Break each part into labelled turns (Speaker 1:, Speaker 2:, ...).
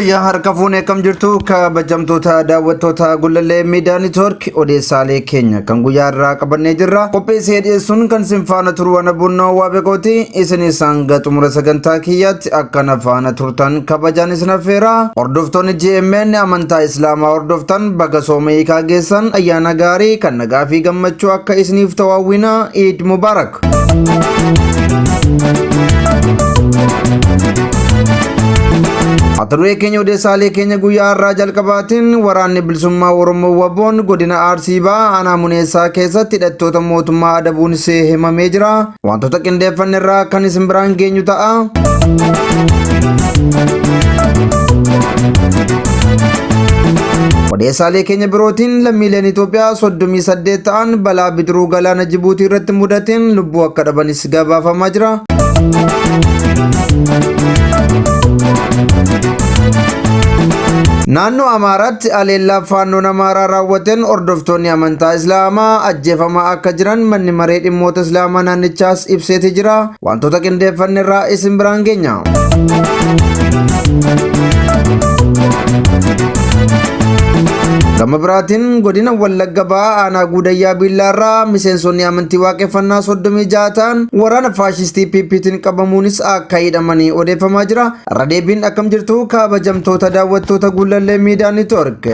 Speaker 1: Yooyyaa harka fuunee akkam jirtu kabajamtoota daawwattoota Gullallee Miidiyaa Neetwoork odeessaalee keenya kan guyyaa irraa qabannee jirra. Qopheessee dhiyeessuun kan isin faana turu waan bunnoo waa beekooti. Isinis hanga xumura sagantaa kiyyaatti akkana faana turtan kabajaan isin affeera. Hordoftoonni GMN amantaa Islaamaa hordoftan baga sooma hiikaa geessan ayyaana gaarii kan nagaa fi gammachuu akka isiniif ta'u hawwina. Iid Mubaarak. Mata duree keenya odeessaalee keenya guyyaa har'aa jalqabaatiin waraanni bilisummaa Oromoo Waboon godina Arsii Bahaa aanaa Muneessaa keessatti hidhattoota mootummaa adabuun isee himamee jira. Wantoota qindeeffanne irraa kan isin biraan geenyu ta'a. Odeessaalee keenya birootiin lammiileen Itoophiyaa 38 ta'an balaa bidiruu galaana Jibuutii irratti mudateen lubbuu akka dhabanis gabaafamaa jira. Naannoo Amaaraatti haleellaa faannoon Amaaraa raawwateen hordoftoonni amantaa Islaamaa ajjeefamaa akka jiran manni maree dhimmoota Islaamaa naannichaas ibseeti jira. Wantoota qindeeffanne irraa isin biraan geenya. Gama biraatiin godina Wallagga Bahaa aanaa Guudayyaa Biillaarraa miseensonni amantii waaqeffannaa 36 ta'an waraana faashistii PPtiin qabamuunis akka hidhamanii odeeffamaa jira. Irra deebiin akkam jirtu kabajamtoota daawwattoota Gullallee Miidiyaa Neetwoork.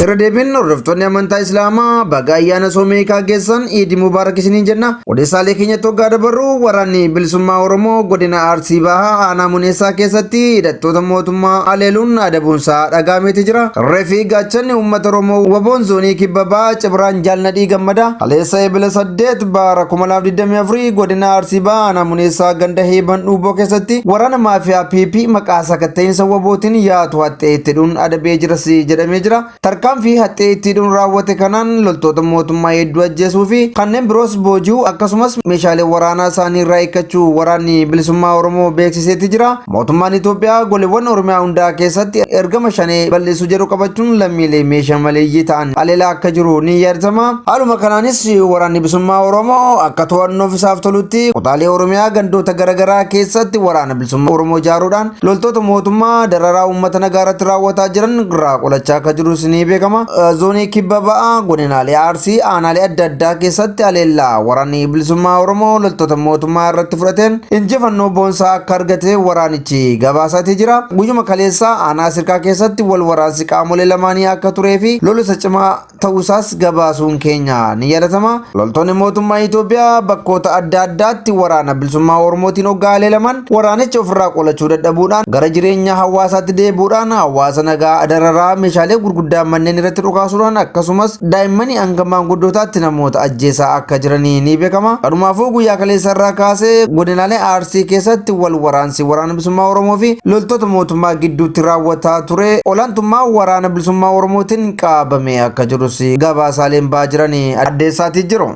Speaker 1: Irra deebiin hordoftoonni amantaa Islaamaa baga ayyaana sooma hiikaa geessan Iidi Mubaarak isiniin jenna. Odeessaalee keenyatti hoggaa dabarru waraanni bilisummaa Oromoo godina Arsii Bahaa aanaa Muneessaa keessatti hidhattoota mootummaa aleeluun adabuunsaa dhagaameeti jira. Reefii gaachanni uummata Oromoo Waboon zoonii kibba bahaa Cibraan Jaalnadhii Gammadaa kaleessa Ebila 8 bara 2024 godina Arsii Bahaa aanaa Muneessaa ganda Heeban Dhuuboo keessatti waraana maafiyaa PP maqaa sakatta'iinsa Wabootiin yaatu haxxee itti hidhuun adabee jiras jedhamee jira. Tarkaanfii haxxee itti hidhuun raawwate kanaan loltoota mootummaa hedduu ajjeesuu fi kanneen biroos booji'uu akkasumas meeshaalee waraanaa isaanii irraa hiikkachuu waraanni bilisummaa Oromoo beeksiseeti jira. Mootummaan Itoophiyaa goleewwan Oromiyaa hundaa keessatti ergama shanee balleessuu jedhu qabachuun lammiilee meeshaa maleeyyii ta'an haleelaa akka jiru ni yaadatama. Haaluma kanaanis waraanni bilisummaa Oromoo akka to'annoof isaaf tolutti kutaalee Oromiyaa gandoota garaagaraa keessatti waraana bilisummaa Oromoo ijaaruudhaan loltoota mootummaa dararaa uummata nagaa irratti raawwataa jiran irraa qolachaa akka jirus ni beekama. Zoonii kibba ba'aa godinaalee Arsii aanaalee adda addaa keessatti haleellaa waraanni bilisummaa Oromoo loltoota mootummaa irratti fudhateen injifannoo boonsaa akka argate waraanichi gabaasaatii jira. Guyyuma kaleessaa aanaa Sirkaa keessatti wal waraansi qaamolee lamaanii akka turee fi lola isa cimaa ta'uusaas gabaasuun keenya ni yaadatama. Loltoonni mootummaa Itoophiyaa bakkoota adda addaatti waraana bilisummaa Oromootiin hoggaa haleelaman waraanicha ofirraa qolachuu dadhabuudhaan gara jireenya hawaasaatti deebi'uudhaan hawaasa nagaa dararaa meeshaalee gurguddaa manneen irratti dhukaasuudhaan akkasumas daa'immanii hanga maanguddootaatti namoota ajjeesaa akka jiranii ni beekama. Kanumaafuu guyyaa kaleessa irraa kaasee godinaalee Arsii keessatti wal waraansi waraana bilisummaa Oromoo fi loltoota mootummaa gidduutti raawwataa ture olaantummaa waraana bilisummaa Oromootiin qabamee akka jirus gabaasaaleen ba'aa jiran addeessaatii jiru.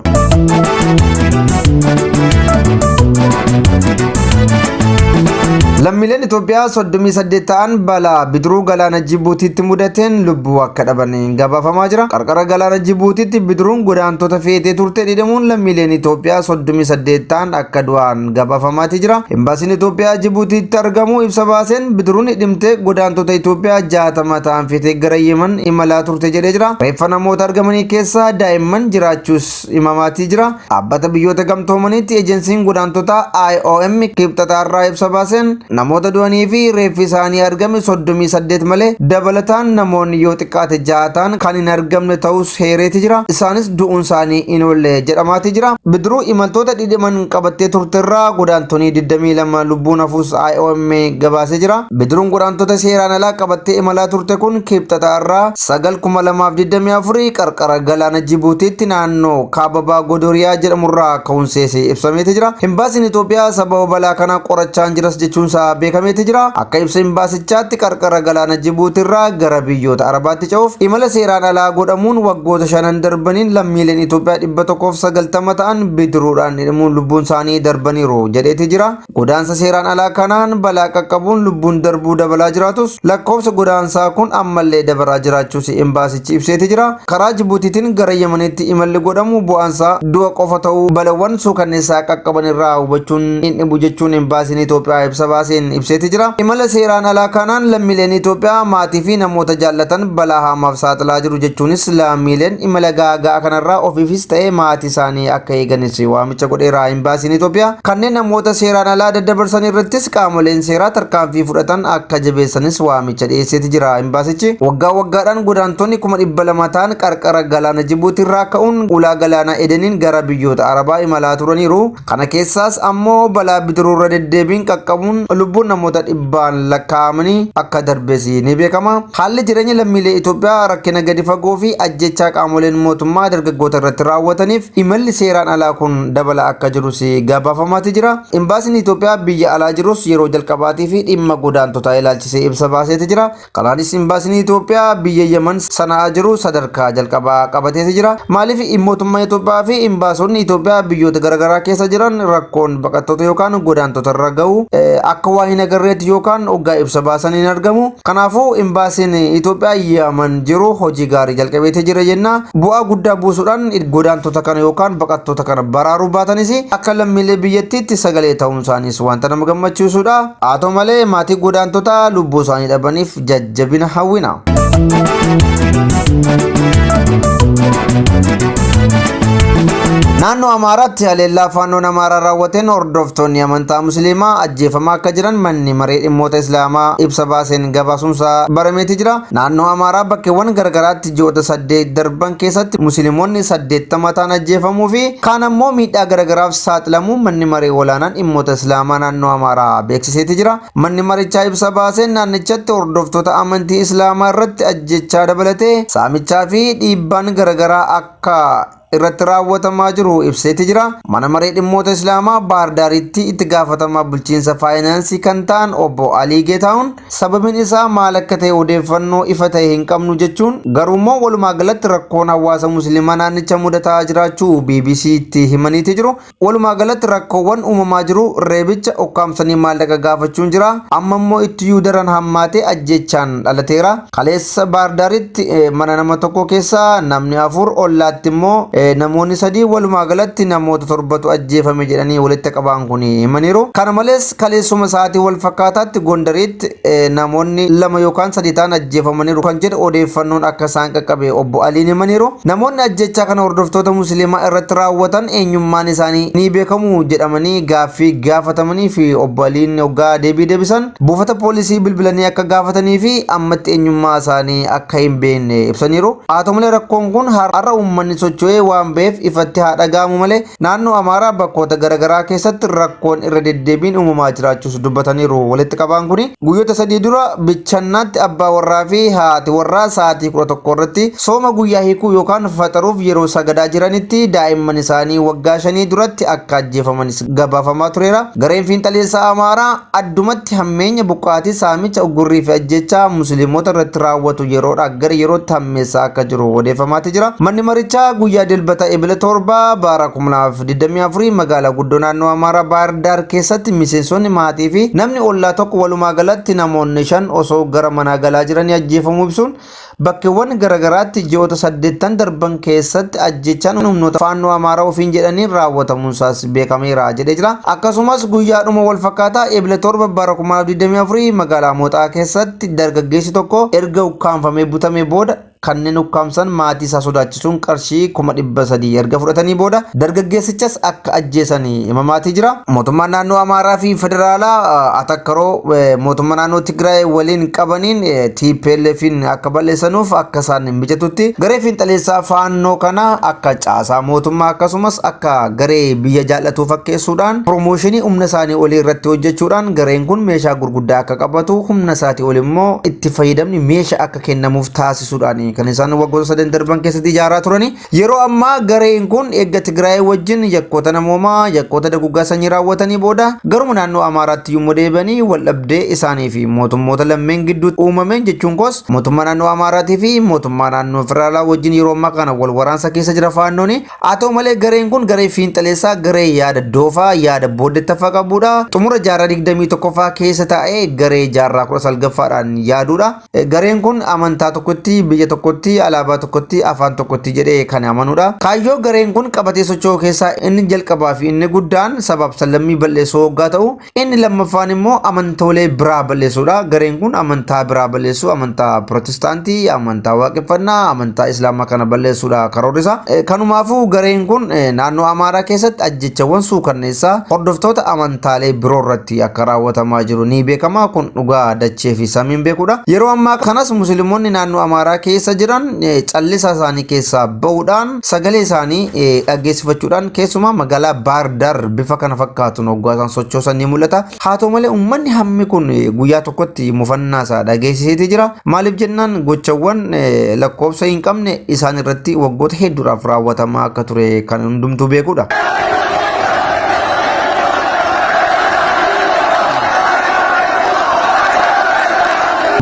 Speaker 1: Lammiileen Itoophiyaa 38 ta'an balaa bidiruu galaana Jibuutiitti mudateen lubbuu akka dhaban gabaafamaa jira. Qarqara galaana Jibuutiitti bidiruun godaantota feetee turte dhidhimuun lammiileen Itoophiyaa 38 ta'an akka du'an gabaafamaati jira. Imbaasiin Itoophiyaa Jibuutiitti argamu ibsa baaseen bidiruun dhidhimte godaantota Itoophiyaa 60 ta'an feetee gara Yemen imalaa turte jedhee jira. Reeffa namoota argamanii keessaa daa'imman jiraachuus himamaatii jira. Dhaabbata biyyoota gamtoomaniitti ejensiin godaantotaa IOM kibxata irraa ibsa baaseen namoota du'anii fi reeffi isaanii argame 38 malee dabalataan namoonni yoo xiqqaate 6 ta'an kan hin argamne ta'us heereeti jira. Isaanis du'uun isaanii hin oolle jedhamaati jira. Bidiruu imaltoota dhidhiman qabattee turterraa godaantonni 22 lubbuun hafuus IOM gabaasee jira. Bidiruun godaantota seeraan alaa qabattee imalaa turte kun kibxata irraa 9/2024 qarqara galaana Jibuutiitti naannoo kaaba baha Godoriyaa jedhamurraa ka'uunsees ibsameeti jira. Imbaasiin Itoophiyaa sababa balaa kanaa qorachaan jiras jechuunsaa isaa beekameeti jira. Akka ibsa imbaasichaatti qarqara galaana Jibuutirraa gara biyyoota Arabaatti ce'uuf imala seeraan alaa godhamuun waggoota shanan darbaniin lammiileen Itoophiyaa 190 ta'an bidiruudhaan hidhamuun lubbuun isaanii darbaniiru jedheeti jira. Godaansa seeraan alaa kanaan balaa qaqqabuun lubbuun darbuu dabalaa jiraatus lakkoofsa godaansaa kun ammallee dabalaa jiraachuus imbaasichi ibseeti jira. Karaa Jibuutiitiin gara Yemenitti imalli godhamu bu'aansaa du'a qofa ta'uu balawwan suukanneessaa qaqqaban irraa hubachuun hin dhibu jechuun imbaasiin Itoophiyaa ibsa baaseen ibseeti jira. Imala seeraan alaa kanaan lammiileen Itoophiyaa maatii fi namoota jaallatan balaa hamaaf saaxilaa jiru jechuunis lammiileen imala gaaga'aa kanarraa ofiifis ta'ee maatii isaanii akka eeganis waamicha godheera imbaasiin Itoophiyaa. Kanneen namoota seeraan alaa daddabarsan irrattis qaamoleen seeraa tarkaanfii fudhatan akka jabeessanis waamicha dhiyeesseeti jira imbaasichi. Waggaa waggaadhaan godaantonni 200,000 ta'an qarqara galaana Jibuutirraa ka'uun ulaa galaana Edeniin gara biyyoota Arabaa imalaa turaniiru. Kana keessaas ammoo balaa bidiruurra deddeebiin qaqqabuun lubbuun namoota dhibbaan lakkaa'amanii akka darbes ni beekama. Haalli jireenya lammiilee Itoophiyaa rakkina gadi fagoo fi ajjechaa qaamoleen mootummaa dargaggoota irratti raawwataniif imalli seeraan alaa kun dabala akka jirus gabaafamaati jira. Imbaasiin Itoophiyaa biyya alaa jirus yeroo jalqabaatii fi dhimma godaantotaa ilaalchisee ibsa baaseeti jira. Kanaanis imbaasiin Itoophiyaa biyya Yemen sana'aa jiru sadarkaa jalqabaa qabateeti jira. Maaliif mootummaa Itoophiyaa fi imbaasonni Itoophiyaa biyyoota garaagaraa keessa jiran rakkoon baqattoota yookaan godaantota irra gahu akka waan hin agarreetti yookaan hoggaa ibsa baasan hin argamu. Kanaafuu imbaasiin Itoophiyaa Yemen jiru hojii gaarii jalqabeeti jira jenna. Bu'aa guddaa buusuudhaan godaantota kana yookaan baqattoota kana baraaruu baatanis akka lammiilee biyyattiitti sagalee ta'uun isaaniis wanta nama gammachiisudha. Haa ta'u malee maatii godaantota lubbuu isaanii dhabaniif jajjabina hawwina. Naannoo Amaaraatti haleellaa faannoon Amaaraa raawwateen hordoftoonni amantaa Musliimaa ajjeefamaa akka jiran manni maree dhimmoota Islaamaa ibsa baaseen gabaasuunsaa barameeti jira. Naannoo Amaaraa bakkeewwan garagaraatti ji'oota 8 darban keessatti Musliimonni 80 ta'an ajjeefamuu fi kaan ammoo miidhaa garagaraaf saaxilamuu manni maree olaanaan dhimmoota Islaamaa naannoo Amaaraa beeksiseeti jira. Manni marichaa ibsa baaseen naannichatti hordoftoota amantii Islaamaa irratti ajjechaa dabalatee saamichaa fi dhiibbaan garagaraa akka irratti raawwatamaa jiru ibseeti jira. Mana maree dhimmoota Islaamaa Baahir Daaritti itti gaafatamaa bulchiinsa faayinaansii kan ta'an obbo Alii Geetahuun sababiin isaa maal akka ta'e odeeffannoo ifa ta'e hin qabnu jechuun garuummoo walumaa galatti rakkoon hawaasa musliimaa naannicha mudataa jiraachuu BBCtti himaniiti jiru. Walumaa galatti rakkoowwan uumamaa jiru reebicha ukkaamsanii maallaqa gaafachuun jira. Amma immoo ittiyyuu daran hammaatee ajjechaan dhalateera. Kaleessa Baahir Daaritti mana nama tokko keessaa namni 4 ollaatti immoo namoonni 3 walumaa galatti namoota 7tu ajjeefame jedhanii walitti qabaan kun himaniiru. Kana malees kaleessuma sa'aatii wal fakkaataatti Gondariitti namoonni 2 yookaan 3 ta'an ajjeefamaniiru kan jedhu odeeffannoon akka isaan qaqqabe obbo Aliin himaniiru. Namoonni ajjechaa kana hordoftoota musliimaa irratti raawwatan eenyummaan isaanii ni beekamu jedhamanii gaaffii gaafatamanii fi obbo Aliin hoggaa deebii deebisan buufata poolisii bilbilanii akka gaafatanii fi ammatti eenyummaa isaanii akka hin beekne ibsaniiru. Haa ta'u malee rakkoon kun har'a uummanni socho'ee waan ba'eef ifatti haa dhaga'amu malee naannoo Amaaraa bakkoota garaagaraa keessatti rakkoon irra deddeebiin uumamaa jiraachuus dubbataniiru. Walitti qabaan kun guyyoota 3 dura Bichannaatti abbaa warraa fi haati warraa sa'aatii 11 irratti sooma guyyaa hiikuu yookaan faxaruuf yeroo sagadaa jiranitti daa'imman isaanii waggaa 5 duratti akka ajjeefamanis gabaafamaa tureera. Gareen fiinxaleessaa Amaaraa addumatti hammeenya buqqaatii saamicha uggurrii fi ajjechaa musliimota irratti raawwatu yeroodhaa gara yerootti hammeessaa akka jiru odeeffamaatti jira. Manni marichaa guyyaa dilbata Ebila 7 bara 2024 magaalaa guddoo naannoo Amaaraa Baahir Daar keessatti miseensonni maatii fi namni ollaa tokko walumaa galatti namoonni 5 osoo gara manaa galaa jiranii ajjeefamuu ibsuun bakkeewwan garagaraatti ji'oota 8 darban keessatti ajjechaan humnoota faannoo Amaaraa ofiin jedhaniin raawwatamuunsaas beekameera jedhee jira. Akkasumas guyyaadhuma wal fakkaataa Ebila 7 bara 2024 magaalaa Mooxaa keessatti dargaggeessi tokko erga ukkaamfamee butamee booda kanneen ukkaamsan maatii isaa sodaachisuun qarshii 300,000 erga fudhatanii booda dargaggeessichas akka ajjeesanii himamaatii jira. Mootummaan naannoo Amaaraa fi Federaalaa atakkaroo mootummaa naannoo Tigraay waliin qabaniin TPLFin akka balleessanuuf akka isaan mijatutti garee fiinxaleessaa faannoo kana akka caasaa mootummaa akkasumas akka garee biyya jaallatuu fakkeessuudhaan piroomooshinii humna isaanii olii irratti hojjechuudhaan gareen kun meeshaa gurguddaa akka qabatu humna isaatii ol immoo itti fayyadamni meeshaa akka kennamuuf taasisuudhaan kan isaan waggoota sadan darban keessatti ijaaraa turani. Yeroo ammaa gareen kun eegga Tigraay wajjin yakkoota namoomaa, yakkoota daguggaa sanyii raawwatanii booda garuma naannoo Amaaraatti yommuu deebi'anii wal dhabdee isaanii fi mootummoota lammeen gidduutti uumameen, jechuun koos mootummaa naannoo Amaaraatii fi mootummaa naannoo Federaalaa wajjin, yeroo ammaa kana wal waraansa keessa jira Faannooni. Haa ta'u malee, gareen kun garee fiinxaleessaa, garee yaada doofaa, yaada booddettaffaa qabudha. Xumura jaarraa 21ffaa keessa taa'ee garee jaarraa 19ffaadhaan yaaduudha. Gareen kun amantaa tokkotti, biyya tokkotti, alaabaa tokkotti, afaan tokkotti jedhee kan amanudha. Kaayyoo gareen kun qabatee socho'u keessaa inni jalqabaa fi inni guddaan sabaaf sablammii balleessuu hoggaa ta'u, inni lammaffaan immoo amantoolee biraa balleessuudha. Gareen kun amantaa biraa balleessuu, amantaa Pirotestaantii, amantaa Waaqeffannaa, amantaa Islaamaa kana balleessuudha karoorri isaa. Kanumaafuu gareen kun naannoo Amaaraa keessatti ajjechawwan suukanneessaa hordoftoota amantaalee biroo irratti akka raawwatamaa jiru ni beekama. Kun dhugaa dachee fi samiin beekudha. Yeroo ammaa kanas Musliimonni naannoo Amaaraa keessa jiran callisa isaanii keessaa bahuudhaan, sagalee isaanii dhaggeessifachuudhaan, keessumaa magaalaa Baar Dar bifa kana fakkaatuun hoggaa isaan sochoosan ni mul'ata. Haa ta'u malee, uummanni hammi kun guyyaa tokkotti mufannaa isaa dhageessiseetii jira. Maaliif jennaan, gochawwan lakkoofsa hin qabne isaan irratti waggoota hedduudhaaf raawwatamaa akka ture kan hundumtuu beekudha.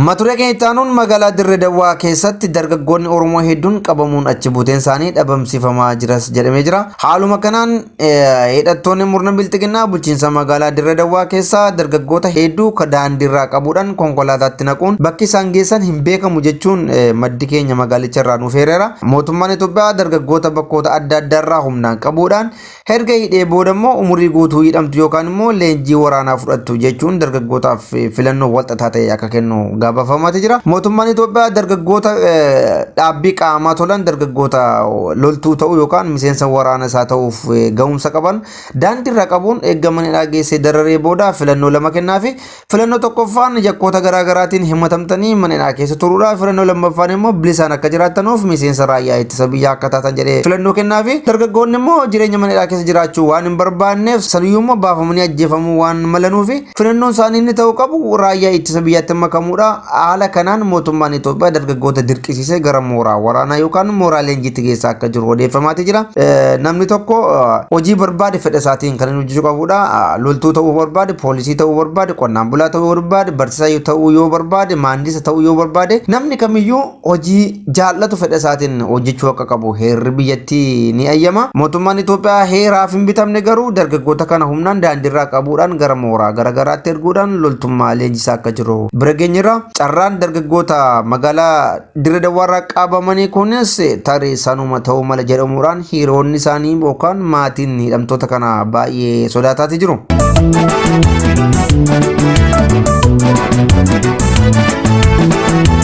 Speaker 1: Mata duree keenya itti aanuun, magaalaa Dirree Dawwaa keessatti dargaggoonni Oromoo hedduun qabamuun achi buuteen isaanii dhabamsiifamaa jiras jedhamee jira. Haaluma kanaan hidhattoonni murna bilxiginnaa bulchiinsa magaalaa Dirree Dawwaa keessaa dargaggoota hedduu daandiirraa qabuudhaan konkolaataatti naquun bakki isaan geessan hin beekamu jechuun maddi keenya magaalicha irraa nuuf eereera. Mootummaan Itoophiyaa dargaggoota bakkoota adda addaarraa humnaan qabuudhaan erga hidhee booda immoo umurii guutuu hidhamtu yookaan immoo leenjii waraanaa fudhattu jechuun dargaggootaaf filannoo walxaxaa ta'e akka kennu gabaafamaati jira. Mootummaan Itoophiyaa dargaggoota dhaabbii qaamaa tolan, dargaggoota loltuu ta'uu yookaan miseensa waraana isaa ta'uuf ga'umsa qaban daandiirra qabuun eeggamanidhaa geessee dararee booda filannoo lama kennaafi. Filannoo tokkoffaan yakkoota garaagaraatiin himatamtanii mana hidhaa keessa turuudha. Filannoo lammaffaan immoo bilisaan akka jiraattanuuf miseensa raayyaa ittisa biyyaa akka taatan jedhee filannoo kennaafi. Dargaggoonni immoo jireenya mana hidhaa keessa jiraachuu waan hin barbaanneef, saniyyuu immoo baafamanii ajjeefamuu waan malanuufi, filannoon isaanii inni ta'uu qabu raayyaa ittisa biyyaatti makamuudha. Haala kanaan mootummaan Itoophiyaa dargaggoota dirqisiisee gara mooraa waraanaa yookaan mooraa leenjiitti geessaa akka jiru odeeffamaati jira. Namni tokko hojii barbaade fedha isaatiin kan inni hojjechuu qabudha. Loltuu ta'uu barbaade, poolisii ta'uu barbaade, qonnaan bulaa ta'uu barbaade, barsiisaa ta'uu yoo barbaade, maandisa ta'uu yoo barbaade, namni kamiyyuu hojii jaallatu fedha isaatiin hojjechuu akka qabu heerri biyyattii ni ayyama. Mootummaan Itoophiyaa heeraaf hin bitamne garuu dargaggoota kana humnaan daandiirraa qabuudhaan gara mooraa garaagaraatti erguudhaan loltummaa leenjisaa akka jiru bira geenyerra. Carraan dargaggoota magaalaa Dirree Dawwaarraa qabamanii kunis tarii sanuma ta'uu mala jedhamuudhaan hiriyoonni isaanii yookaan maatiin hidhamtoota kana baay'ee sodaataati jiru.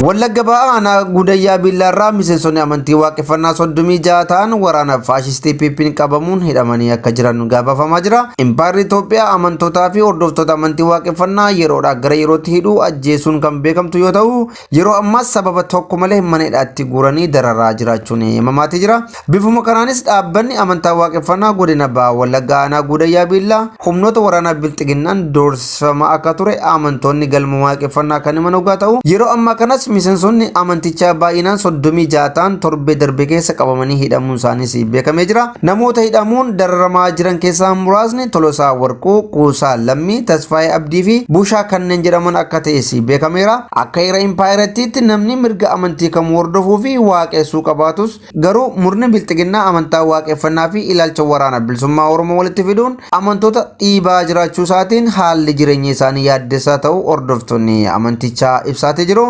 Speaker 1: Wallagga Ba'aa aanaa Gudayyaa Biillaarraa miseensonni amantii Waaqeffannaa 36 ta'an waraana faashistii PP'n qabamuun hidhamanii akka jiran gabaafamaa jira. Impaayerri Itoophiyaa amantootaa fi hordoftoota amantii Waaqeffannaa yeroodhaa gara yerootti hidhuu, ajjeesuun kan beekamtu yoo ta'u, yeroo ammaas sababa tokko malee mana hidhaatti guuranii dararaa jiraachuun himamaatii jira. Bifuma kanaanis dhaabbanni amantaa Waaqeffannaa godina Baha Wallaggaa aanaa Gudayyaa Biillaa humnoota waraanaa bilxiginnaan doorsifamaa akka ture amantoonni galma Waaqeffannaa kan himan hoggaa ta'u, yeroo ammaa kanas miseensonni amantichaa baay'inaan 36 ta'an torbee darbe keessa qabamanii hidhamuun isaaniis beekamee jira. Namoota hidhamuun dararamaa jiran keessaa muraasni Tolosaa Warquu, Kuusaa Lammii, Tasfaayee Abdii fi Bushaa kanneen jedhaman akka ta'es beekameera. Akka heera impaayerattiitti namni mirga amantii kamuu hordofuu fi waaqessuu qabaatus, garuu murni bilxiginnaa amantaa Waaqeffannaa fi ilaalcha Waraana Bilisummaa Oromoo walitti fiduun amantoota dhiibaa jiraachuu isaatiin haalli jireenya isaanii yaaddessaa ta'uu hordoftoonni amantichaa ibsaatii jiru.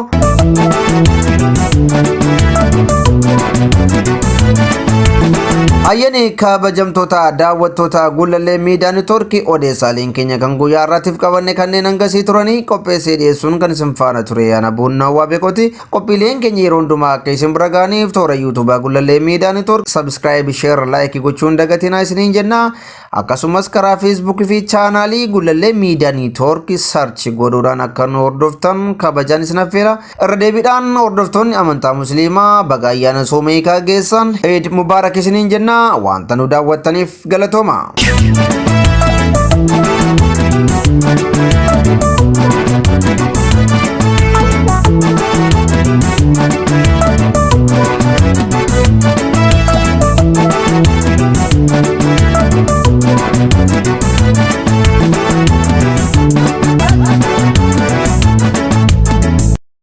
Speaker 1: Ayyani kabajamtoota daawwattoota Gullallee Miidiyaa Neetwoorkii, odeessaaleen keenya kan guyyaa har'aatiif qabanne kanneen hangasii turanii. Qopheessee dhiyeessuun kan isin faana ture ana Buunnaa Waabeekooti. Qophiileen keenya yeroo hundumaa akka isin bira ga'aniif toora yuutuubaa Gullallee Miidiyaa Neetwoork subscribe, share, like gochuun dagatinaa isiniin jenna. Akkasumas karaa Feesbuukii fi chaanaalii Gullallee Miidiyaa Neetwoork search godhuudhaan akka nu hordoftan kabajaan isin affeera. Irra deebiidhaan hordoftoonni amantaa Musliimaa baga ayyaana sooma hiikaa geessan, Eid Mubaarak isiniin jenna. Wanta nu daawwattaniif galatooma.